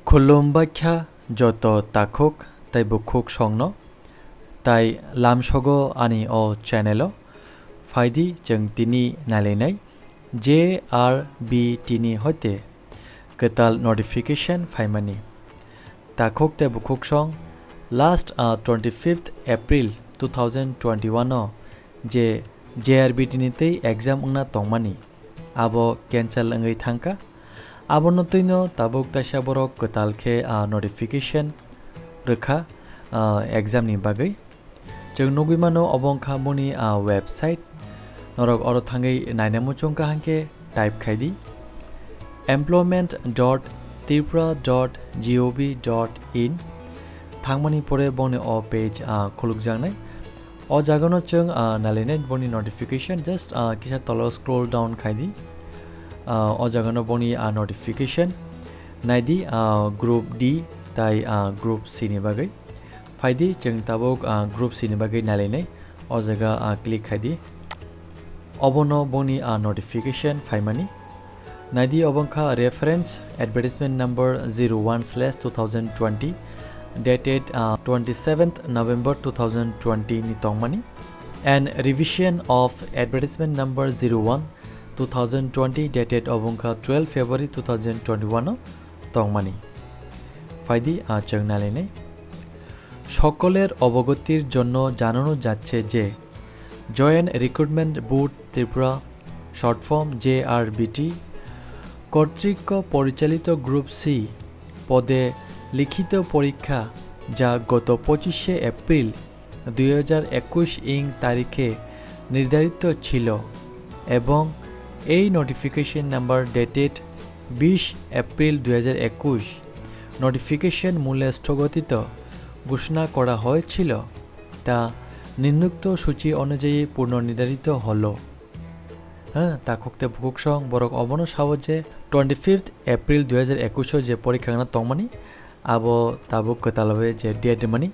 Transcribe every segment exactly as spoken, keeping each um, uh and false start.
Khulum bakha joto takhuk tei bukhuk songno, tai lamsogo ani o channel o. Phaidi chwng tini nailainai J R B T ni hoite kwtal notification phaimani. Takhuk tei bukhuk song, last, ah, twenty-fifth April two thousand twenty-one o je J R B T ni tei exam wngna tongmani, abo cancel wngwi thangkha. Abono twino tabuk taisa borok kwtal khe, ah, notification rwkha, ah, exam ni bagwi. Chwng nugwi mano, obo wngkha boni, ah, website. Norok oro thangwi naina muchung kaham khe type khai di, employment dot tripura dot gov dot in. Thangmani pore boni o page, ah, khulukjaknai. O jagano chwng, ah, nailainai boni notification, just, ah, kisa tolo scroll down khai di. Ah, o jagano boni, ah, notification. Naidi, ah, group D tai, ah, group C ni bagwi. Phaidi chwng tabuk, ah, group C ni bagwi nailainai. O jaga, ah, click khai di. Obono boni, ah, notification phaimani. Naidi, obo wngkha reference advertisement number zero one slash two thousand twenty, dated, ah, twenty-seventh November two thousand twenty ni tongmani. And revision of advertisement number zero one two thousand twenty, dated obo wngkha twelve February two thousand twenty-one o tongmani. Phaidi, ah, chwng nailainai. সকলের অবগতির জন্য জানানো যাচ্ছে যে joint recruitment board Tripura, short form J R B T, কর্তৃক পরিচালিত group C পদে লিখিত পরীক্ষা, যা গত পঁচিশে এপ্রিল দুই হাজার একুশ ইং তারিখে নির্ধারিত ছিল এবং এই নোটিফিকেশন নাম্বার ডেটেড বিশ এপ্রিল দুই হাজার একুশ নোটিফিকেশন মূলে স্থগিত ঘোষণা করা হয়েছিল, তা নিম্নোক্ত সূচি অনুযায়ী পুনর্নির্ধারিত হলো। Hah, takhuk tei bukhuk song borok obono sao je twenty-fifth April dui hajar ekwis o je porikha wngna tongmani, abo tabuk kwtal bai je date rwmani,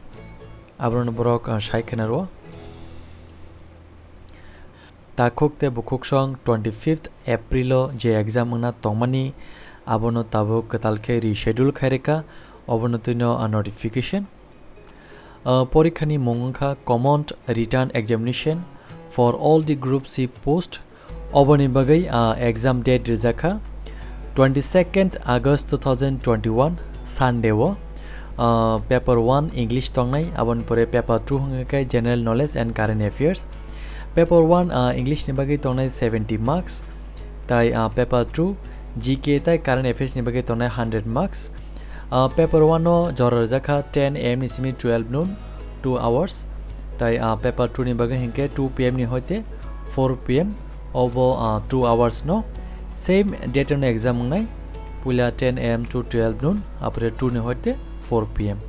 abono borok, ah, sai khwna rwo. Takhuk tei bukhuk song twenty-fifth April o je exam wngna tongmani, abono tabuk kwtal khe reschedule khai rwkha, obono twino, ah, notification. Ah, porikhani mung wngkha Common Written Examination for all the Group C post. Oboni bagwi, ah, exam date rijakha twenty-second August two thousand twenty-one, Sunday o. Ah, paper one English tongnai, aboni pore paper two hwnkhe General Knowledge and Current Affairs. Paper one, ah, English ni bagwi tongnai seventy marks, tai, ah, paper two G K tai Current Affairs ni bagwi tongnai hundred marks. Ah, paper one o jora rijakha ten A M ni simi twelve noon, two hours. Tai, ah, paper two ni bagwi hinkhe two P M ni hoite four P M, obo, ah, two hours no. Same date no exam wngnai, puila ten A M to twelve noon, apore two ni hoite four P M.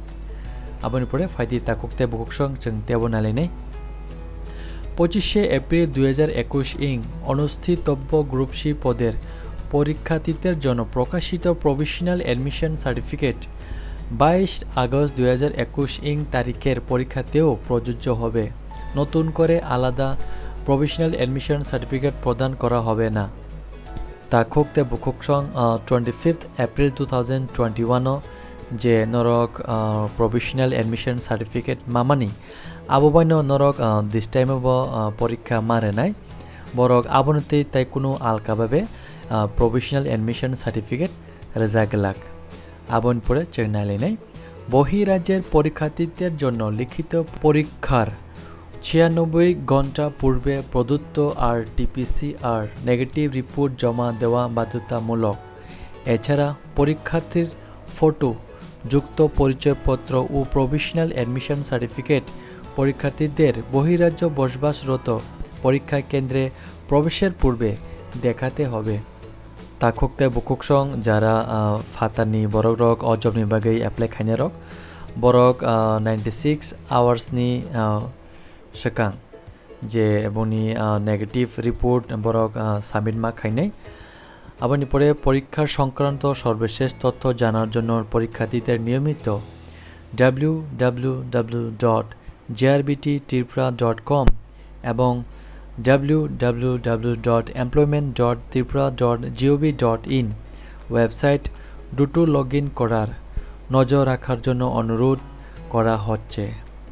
Aboni pore phaidi takhuk tei bukhuk song chwng tebo nailainai. পঁচিশে এপ্রিল দুই হাজার একুশ ইং অনুষ্ঠিতব্য group C পদের পরীক্ষার্থীদের জন্য প্রকাশিত প্রভিশনাল অ্যাডমিশন সার্টিফিকেট বাইশ আগস্ট দুই হাজার একুশ ইং তারিখের পরীক্ষাতেও প্রযোজ্য হবে। নতুন করে আলাদা প্রভিশনাল অ্যাডমিশন সার্টিফিকেট প্রদান করা হবে না। Takhuk tei bukhuk song, ah, twenty-fifth April two thousand twenty-one o je norok, ah, provisional admission certificate mamani, abo baino norok, ah, this time o bo, ah, porikha ma rwnai. Borok abono tei tai kunu alka babe, ah, provisional admission certificate rwjak glak. Aboni pore chwng nailainai. বহিরাজ্যের পরীক্ষার্থীদের জন্য লিখিত পরীক্ষার ছিয়ানব্বই ঘন্টা পূর্বে প্রদত্ত আর T P C আর negative report জমা দেওয়া বাধ্যতামূলক। এছাড়া পরীক্ষার্থীর ফটো যুক্ত পরিচয়পত্র ও প্রভিশনাল অ্যাডমিশন সার্টিফিকেট পরীক্ষার্থীদের বহিরাজ্য বসবাসরত পরীক্ষা কেন্দ্রে প্রবেশের পূর্বে দেখাতে হবে। Takhuk tei bukhuk song jara, ah, phatarni borokrok o jobni bagwi apply khainai rok, borok, ah, ninety six hours ni, ah, swkang je boni, ah, negative report borok, ah, submit ma khainai. Aboni pore porikha songkranto sorbeshesh tothyo janar jonno porikharthide niyomito W W W dot J R B T Tripura dot com এবং W W W dot employment dot tripura dot gov dot in website দুটো log in করার নজর রাখার জন্য অনুরোধ করা হচ্ছে।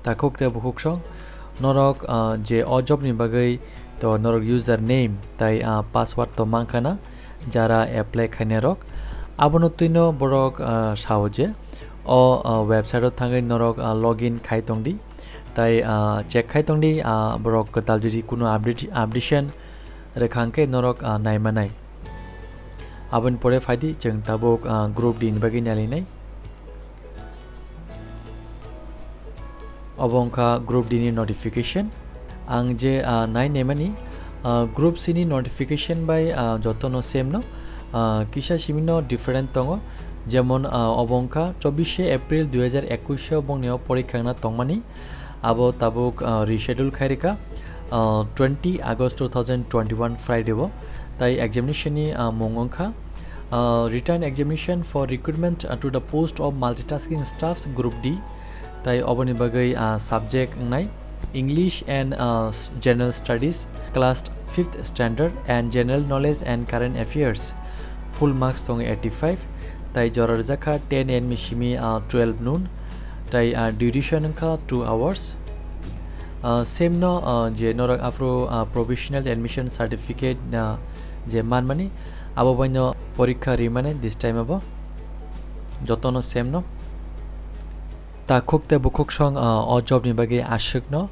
Takhuk tei bukhuksong, norok, ah, je o job ni bagwi to norok username tai, ah, password to mankha na, jara apply khainai rok. Abono twino borok, ah, sao je o, ah, website o thangwi norok, ah, login khai tongdi. Tai, ah, check khai tongdi, ah, borok kwtal jodi kuno update, updation rwkha hwnkhe norok, ah, naimanai. Aboni pore phaidi chwng tabuk, ah, group D ni bagwi nailainai. Obo wngkha group D ni notification. Ang je, ah, nai naimani, ah, group C ni notification bai, ah, jotono same no, ah, kisa simi no different tongo. Jemon, ah, obo wngkha chobbish April dui hajar ekwis o bongni o porikha wngna tongmani. Abo tabuk, ah, reschedule khai rikha, ah, twenty August two thousand twenty-one Friday o. Tai examination ni, ah, mung wngkha, ah, written examination for recruitment, ah, to the post of multitasking staffs, group D. Tai oboni bagwi, ah, subject wngnai English and, ah, s-, General Studies, class fifth standard, and General Knowledge and Current Affairs. Full marks tongo eighty-five. Tai jora rwjak kha ten A M ni simi, ah, twelve noon. Tai, ah, duration wngkha two hours. Ah, same no, ah, je norok aphuru, ah, provisional admission certificate, ah, je manmani, abo baino porikha rimani this time abo. Jotono same no. Takhuk tei bukhuksong, ah, o job ni bagwi aswk no,